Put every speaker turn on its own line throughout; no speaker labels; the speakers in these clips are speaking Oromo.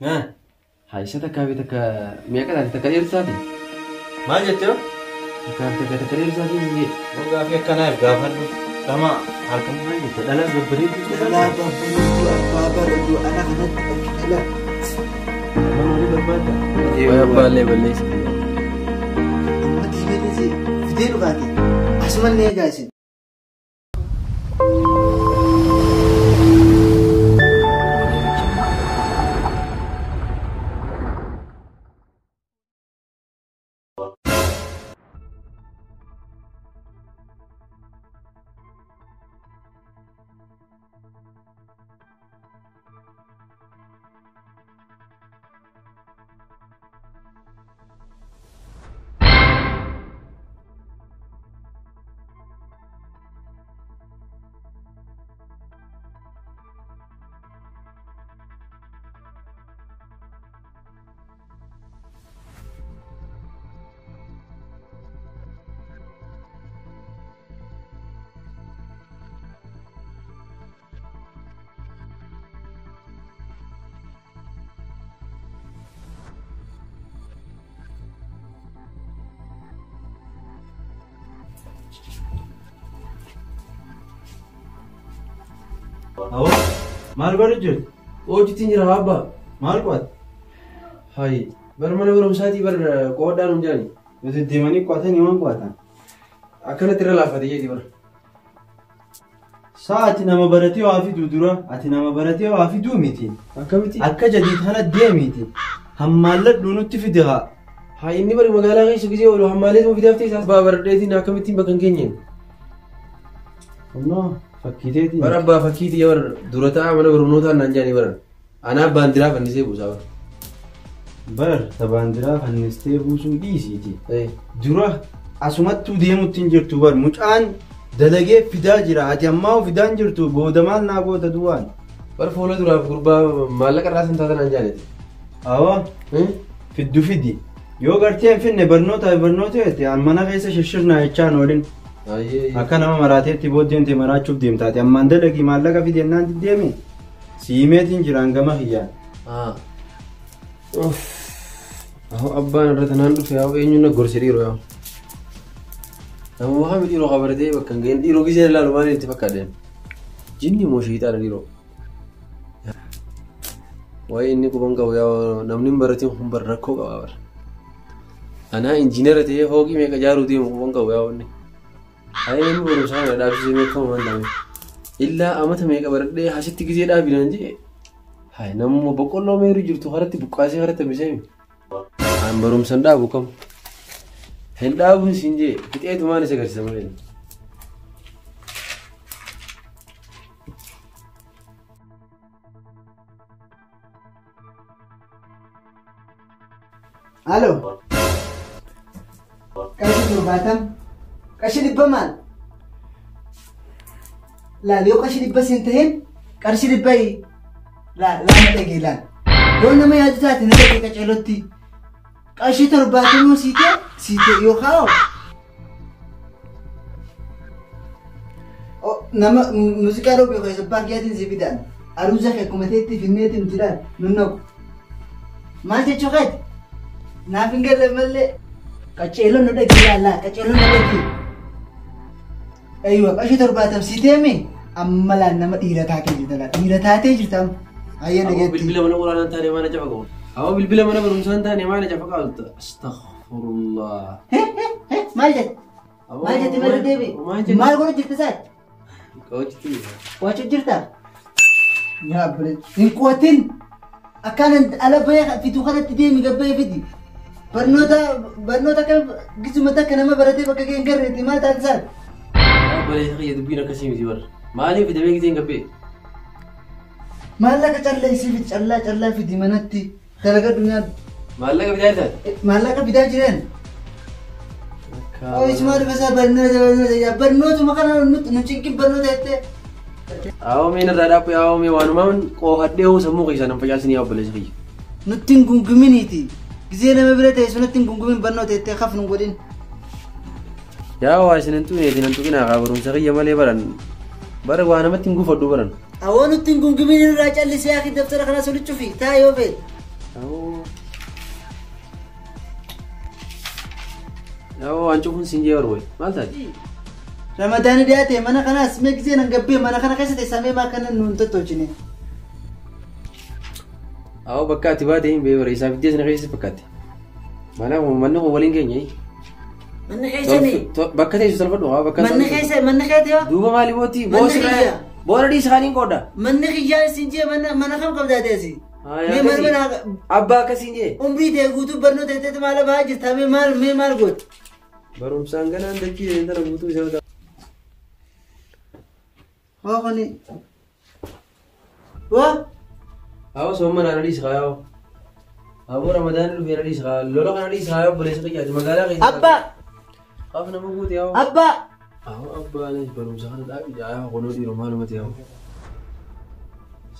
Haa isa takkaa fi takka meeqa taate takka dheertu taate?
Maal jettee?
Takkaa fi takka takka dheertu taate hin jee.
Gaaffii akkanaaf gaafadhu. Dhama halkan maal jette dhalaa babbareedduu
Dhalaa babbareedduu abbaa bareedduu ana kanatti bakki dhala.
Mana olii barbaadda.
Wayi abbaallee balleessa.
Amma diimeetiin fidee dhugaati. Asumallee eegaa isin.
Awwa maal godhu jirtu?
Hojiitiin jira abbaa.
Maal qo'atte?
Hayi bar mana barumsaatii bar qo'adhaan hin jirani.
Yoo deddeemanii qo'atanii waan qo'atan.
Akkanatti irra laaffate jeeti bara.
Saa ati nama baratee waa fiduu dura ati nama baratee waa fiduu miti.
Akkamitti?
Akka jadiid kana deemiti. Hammaalladhu nutti fidi haa.
Hayi inni bari magaalaa keessa gisee oolu hammaaleetuma fidaaf ta'e isaas abbaa baradheetiin akkamittiin bakka hin geenyeen.
Kunnoo fakkiiteetiin.
Bara abbaa fakkiitii bar dura taa'aa mana barnootaan naan jedhanii baran. Anaa baandiraa fannisee buusaa bara.
Bar ta baandiraa fannistee buusuu dhiisiiti. Dura asumattuu deemutti hin jirtu bar mucaan dalagee fidaa jira ati ammaa fidaa hin jirtu booda maal naa goota duwwaan.
Bar fuula duraaf gurbaa maallaqa irraa san taatan naan jedhaniiti.
Awwa fiddu fidi yoo gartee hin finne barnoota barnoota jette an mana keessa shirshirnaa jechaan oolin. Akka nama maraateetti booddeen tee maraachuuf deemtaati ammaan dalagii maallaqa fidi jennaan diddeemi siimeetiin jiraan gama kiyyaan.
Aho abbaan irra tanaan dhufe yaa eenyuun na gorse dhiiroo yaa. Namuma kami dhiiroo qabaratee bakka hin gahin dhiiroo gisee ilaalu maal itti fakkaate. Jinni moo sheexaana dhiiroo. Waa'ee inni quban qabu yaa namni hin baratiin kun bar rakkoo qaba bar. Anaa injiinara ta'ee fooqii meeqa ijaaruu deemu quban qabu yaa wanni. Ayee inni barumsaa kana dhaabsisee meeqa waan ta'eef. Illaa amata meeqa baradhee asitti gisee dhaabinaan jee. Hayi namuma boqqolloo meeru jirtu karatti buqqaasee karatti hambisee. An barumsa hin dhaabu kam. Hin dhaabuun siin jee fixeetumaan isa agarsiisa malee.
Alo. Qarshii 70. Qarshii 100 maal? Laal yoo qarshii 100 siin ta'in qarshii 100 laal laal na dhagee laal. Yoo nama yaadu taate na dhagee qaceelootti. Qarshii 70 sii ta'e sii ta'e yookaan nama muuziqaa dhoobu keessa baakiyaatiin si fidaan aruuza kee akkuma ta'etti finneetiin jiraan nun naqu. Maal jechuu keeti? Naaf hin galle malee qaceeloon na dhagee laallaa qaceeloon na dhagee. Aywa qarshii 70 sii ta'e amma laal nama dhiira taatee jirta laal dhiira taatee jirta amma. Ayyee
Awwa
dhageetti.
bilbila mana quraanaa hin taane maal cafa qabu? Awwa bilbila mana barumsaa hin taane maal cafa qabu? Astaghfirullah.
Maal jette? Maal jette maal deebi? Maal godhu jirta saati?
Qo'achitti jira.
Qo'achuu jirta? Yaa abboleetti hin qo'atin. Akkaan ala bahee fituu kanatti deemi gabbayee fidi. Barnoota barnoota akka gisuma takka nama baratee bakka ga'e hin garreetti maal taate saati?
Yaa obboleessa kiyya dubbiin akkasii miti bara. Maaliif fidamee gisee hin gabbee?
Maallaqa calleessii fidi callaa callaa fidi manatti dalagadhu nyaadhu.
Maallaqa fidaa jirtaa?
Maallaqa fidaa jiran. Ois maal dhufa barnoota barnoota yaa barnootuma kana nu cinqin barnoota jettee.
Awwa mee narraa dhaabbu yaa mee waanumaan qoofadhee hoo sammuu keessaa nan facaasin yaa obboleessa kiyya.
Nutti hin gunguminiiti. Gisee nama bira ta'e sunatti hin gungumin barnoota jettee kaf nu godhin.
Yaa waa isin hin xuqine hin xuqinaa kaa barumsa kiyya malee baran. Bara waa namatti hin gufadhu baran.
Awwa nutti hin gungumin irraa callisee akki daftara kana soli cufi taa yoo feete.
Awoo. Awoo waan cufuun siin jee barbaade. Maal taate?
Ramadaani dhiyaate mana kanaas mee gisee nan gabbee mana kana keessa teessamee maa kana nuun tottolchine.
Awoo bakka ati baate hin beeku isaa fiddee sana keessa fakkaate. Mana manni kun waliin keenya.
Manni keessanii.
Bakka teessu salphadhu haa bakka.
Manni keessa manni keeti yoo.
Duuba maali booti boosira boora dhiisaaniin qoodha.
Manni kiyyaan isin jee mana kam qabdaa teessi? Mee maal mana
abbaa akkasiin jee.
Umrii ta'e guutuu barnoota ta'etti maal bahaa jirta mee maal goote?
Barumsaan ganaan dachii intala guutuu isa.
Waa kuni. Waa.
Awoo sooma naannoo dhiisaa yaa'u. Aboo Ramadaan dhufee na dhiisaa lola kana dhiisaa yaa'u obboleessa kiyyaati magaalaa keessa.
Abbaa.
Qaaf nama guute yaa'u.
Abbaa.
Awoo abbaanis barumsa kana dhaabi yaa'u kunoo dhiiroo maalumatti yaa'u.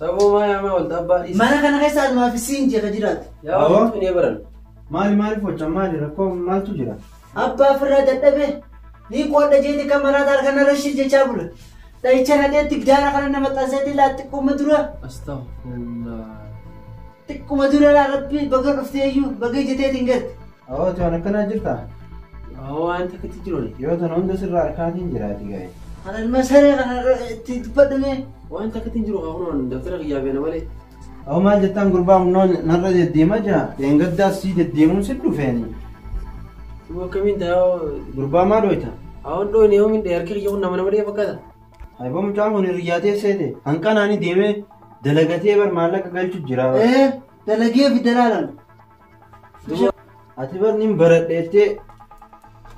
Saboo maa yaamaa walta abbaa dhiisaa.
Mana kana keessa adumaa fi siin jecha jiraatu.
Yaa'u ni baran.
Maali maali focha maali rakkoo maaltu jira?
Abbaa firraa dadhabe ni qoodha jeeti kan maraa halkan irra shir jechaa bula. Dhahicha nadheetti gidaara kana nama xanseetti laa xiqquma dura.
Astaghfirullah.
Xiqquma dura laa rabbi baga dhuftee iyyuu baga ijjateetiin garte.
Awoo ati waan akkanaa jirtaa?
Awoo waan takkatti jiruuni.
Yoo tana hunda sirraa harkaatiin jiraati gaa'e.
Kana ilma saree kana itti dubbadhume.
Waan takkatti jiru haa kunuun daftara kiyyaa feena malee.
Awoo maal jettaan gurbaa humnoon narra deddeemaa jira. Dheengaddaas sii deddeemuun si dhufeeni.
Duuba akkamiin ta'aa?
Gurbaa maal hojjeta?
Awoon dhooyne yoo mindee harki kiyya kun nama nama dhee fakkaata.
Ayibo mucaan kun hiriyyaatee seete hanqanaani deemee dalagatee bar maallaqa galchu jira.
Dalagee fi dalaalan.
Ati bar nin baradheettee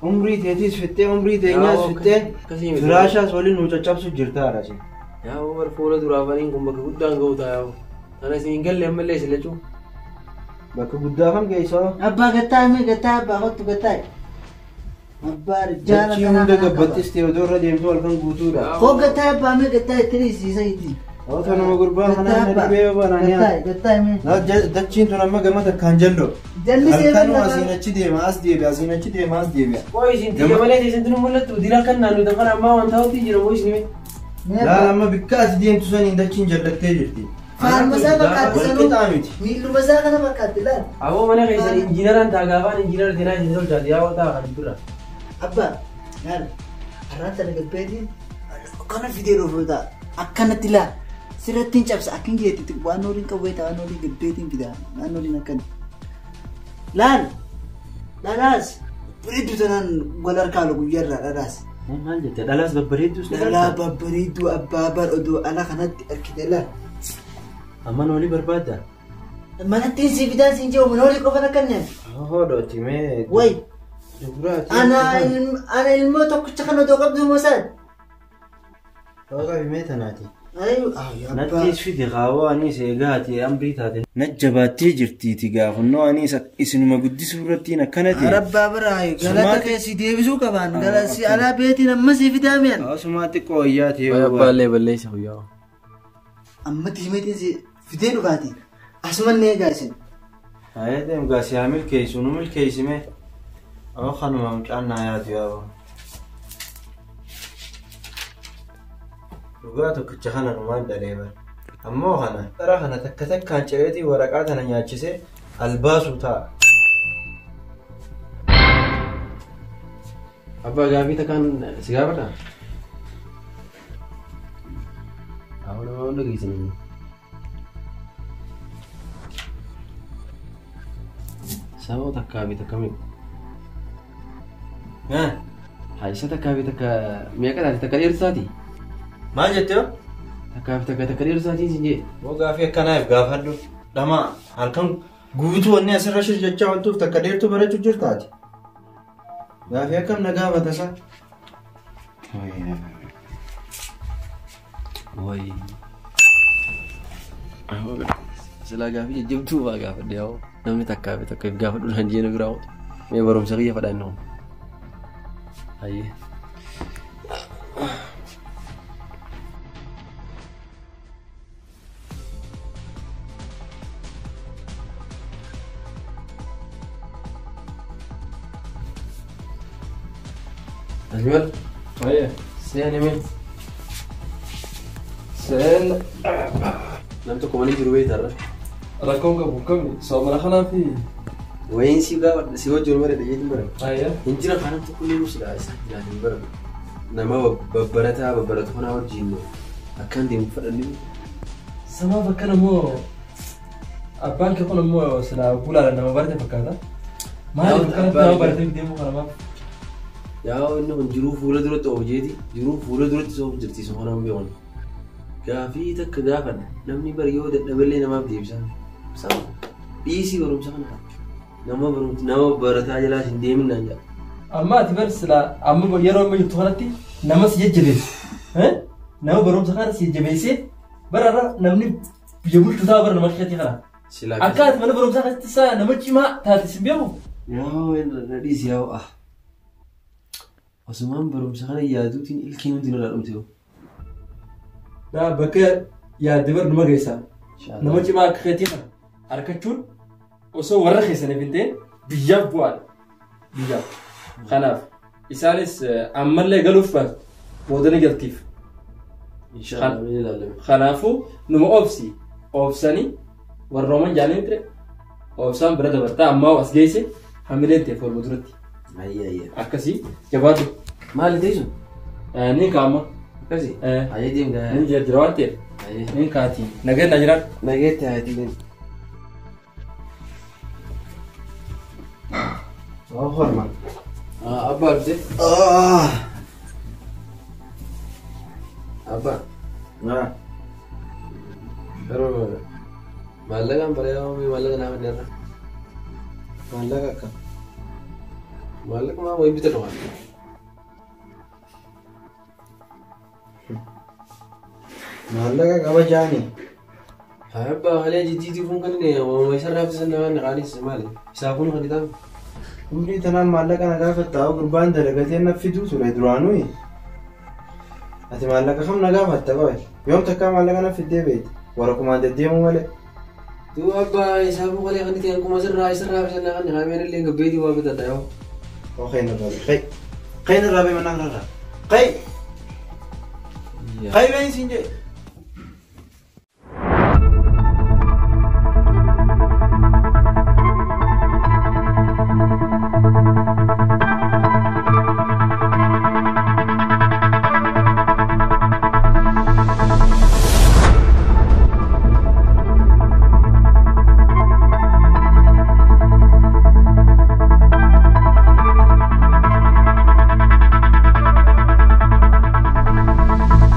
umrii teetiis fittee umrii teenyaas fittee firaashaas waliin nu caccabsu jirta haadha.
Yaa bar fuula duraa baniin kun bakka guddaan ga'u ta'a yaa'u. Kana isin hin galle ammallee isin lachuu.
Bakka guddaa kam geessoo?
Abbaa gattaa mee gattaa abbaa kottu gattaa. Abbaa jaala
kana. Hunda gabbattistee odoo irra deemtu halkan guutuudha.
Koo gattaa abbaa mee gattaa itti dhiisiisa itti.
Otoo nama gurbaa kanaan na dhibee yoo banaan yaa.
Gattaa mee.
Dachiin tun amma gama takkaan jallo.
Jallisee
Halkanuma asiin achi deema as deebi'a asiin achi deema as deebi'a.
Koo isin tiyya malee isin tun mul'attu dila kan naannoo dafa ammaa waan ta'utti jira moo isin hime.
Laala amma bikka as deemtu saniin dachiin jallattee jirti.
Faarmasaa fakkaatti sanuu.
Walqixaa miti.
Miillumasaa kana fakkaatti laal.
Aboo mana keessan injiinaraan ta'a gaafaan injiinara teenaa isin tolchaati yaa ta'a kan dura.
Abbaa laal har'aan tana gabbeetiin akkana fidee dhufu ta'a akkanatti laal sirratti hin cabsa akkin jeetti waan waliin qabu ta'a waan waliin gabbeetiin fida waan waliin akkana. Laal dhalaas bareedduu tanaan wal harkaa lu guyyaarraa dhalaas.
Maal jette dhalaas babbareedduu si
Dhalaa babbareedduu abbaa bar odoo ala kanatti argite laal.
Amma noolii barbaadda?
Manatti si fidaan siin jiru mana olii qofan akka nyaatu.
Hodhooti mee.
Wayi.
Duguraati.
Ana ilmoo tokkicha kan odoo qabdu mosaan.
Ta'uu mee tanaati.
Ayyuu
Nattis fidi qaawwa anis eegaati amrii taate. Najjabaattee jirtiiti gaafunnoo anis isinuma guddisuu irrattiin akkana ta'e.
Rabbaa biraa galata keessi deebisuu qabaan galasi alaa beetiin amma si fidaa mi'an.
Asumaa xiqqoo wayyaa ta'e.
Abbaallee balleessa guyyaa.
Amma tiimeetiin si fidee dhufaati. Asuman eegaa isin.
Ayee deem gaasi haa milkeessu nu milkeessime. Awwa kanuma mucaan naa yaatu yaa'u. Dhugaa tokkicha kana numaan dhalee bara. Ammoo kana xara kana takka takkaan cireetii waraqaa tana nyaachisee albaasuu ta'a.
Abbaa gaafii takkaan si gaafadhaa? Awwa nama hunda geessanii. Sababa takkaa fi takka meeqa? Haa isa takkaa fi takka meeqa taate takka dheersaati?
Maal jettee hoo?
Takkaa fi takka takka dheersaatiin sin jee.
Moo gaafii akkanaaf gaafadhu. Dhamaa halkan guutuu wanni asirra shir jechaa ooltuuf takka dheertuu barachuu jirtaati. Gaafii akkam na gaafata isaa?
Wayi. Silaa gaafii jajjabduu fa'aa gaafadhe yaa'u namni takkaa fi takka gaafadhu naan jee na biraa oolu. Mee barumsa kiyya fadhaan na'u. Hayyee. Ajmal.
Hayyee.
Seeni mee.
Seen.
Nam tokko mana jiru beektaa irra.
Rakkoon qabu kami soomana kanaa fi.
Wayiin si gaafa si wajjin mara dhageetiin bara.
Ayyaa.
Hin jira kanaan tokko illee silaa isaa ilaalee bara. Nama babbarataa babbaratu kanaa wajjin akkaan deemu fadhanni.
Samaaf akkana immoo abbaan kee kun immoo silaa gulaala nama barate fakkaata. Maaliif akkanatti nama baratee deemuu kana maaf?
Yaa inni kun jiruu fuula duratti oofu jeeti jiruu fuula duratti soofu jirti isa kanaan beekon. Gaafii takka gaafadha namni bari yoo dadhaballee namaaf deebisa. Sama dhiisii barumsa kana nama barumsa nama barataa jalaas hin deemin naan jedha.
Amma ati bar silaa amma yeroo amma jirtu kanatti nama si jajjabeessu. Nama barumsa kana si jajjabeessee bararra namni biyya bulchu ta'a bara nama keetii kana. Akka ati mana barumsaa keessatti isaa nama cimaa taate si beeku.
Yaa dhiisi yaa ah. Osumaan barumsa kana yaaduutiin ilkii nuti irraa dhumte yoo.
Daa bakka yaadde bar numa geessaa. Nama cimaa akka keetii kana harkachuun osoo warra keessaniif hin ta'in biyyaaf bu'aadha. Biyyaaf. Kanaaf isaanis ammallee galuuf booda ni galtiif. Kanaafuu numa obsi obsanii warrooman jaalanii ture obsaan bira dabartaa ammaa as geesse hamileen ta'e fuulma duratti. Akkasii jabaatu.
Maali teessu?
Ni kaa'ama.
Akkasii? Ayyee deemgaa.
Ni jira waan ta'eef. Ni kaati. Nageen na jiraan.
Nageetti haati.
Waa horma.
Abbaa dhufte? Abbaa. Garuu maallaqaan bareedaa maallaqa naa fidne irra.
Maallaqa akkam?
Maallaqa maa wayii bitatu waan.
Maallaqa qaba jaani.
Abbaa halee jijjiitii kun kan inni waamama isa irraa fisan namaan qaanis maali? Isaa kun kan itaan.
Umrii tanaan maallaqa na gaafatta gurbaan dalagatee na fiduu ture duraanuu. Ati maallaqa kam na gaafatta qoy? Yoom takkaa maallaqa na fiddee beekti? Warra deddeemuu malee.
Duuba abbaa isaa kun kalee kan itti akkuma sirraa isarraa fisan kan qaameen illee gabbeetii waa bitadha yoo.
Oo khayna rabi khay. Khayna rabi manaan rarra. Khay. Khay been siin jee.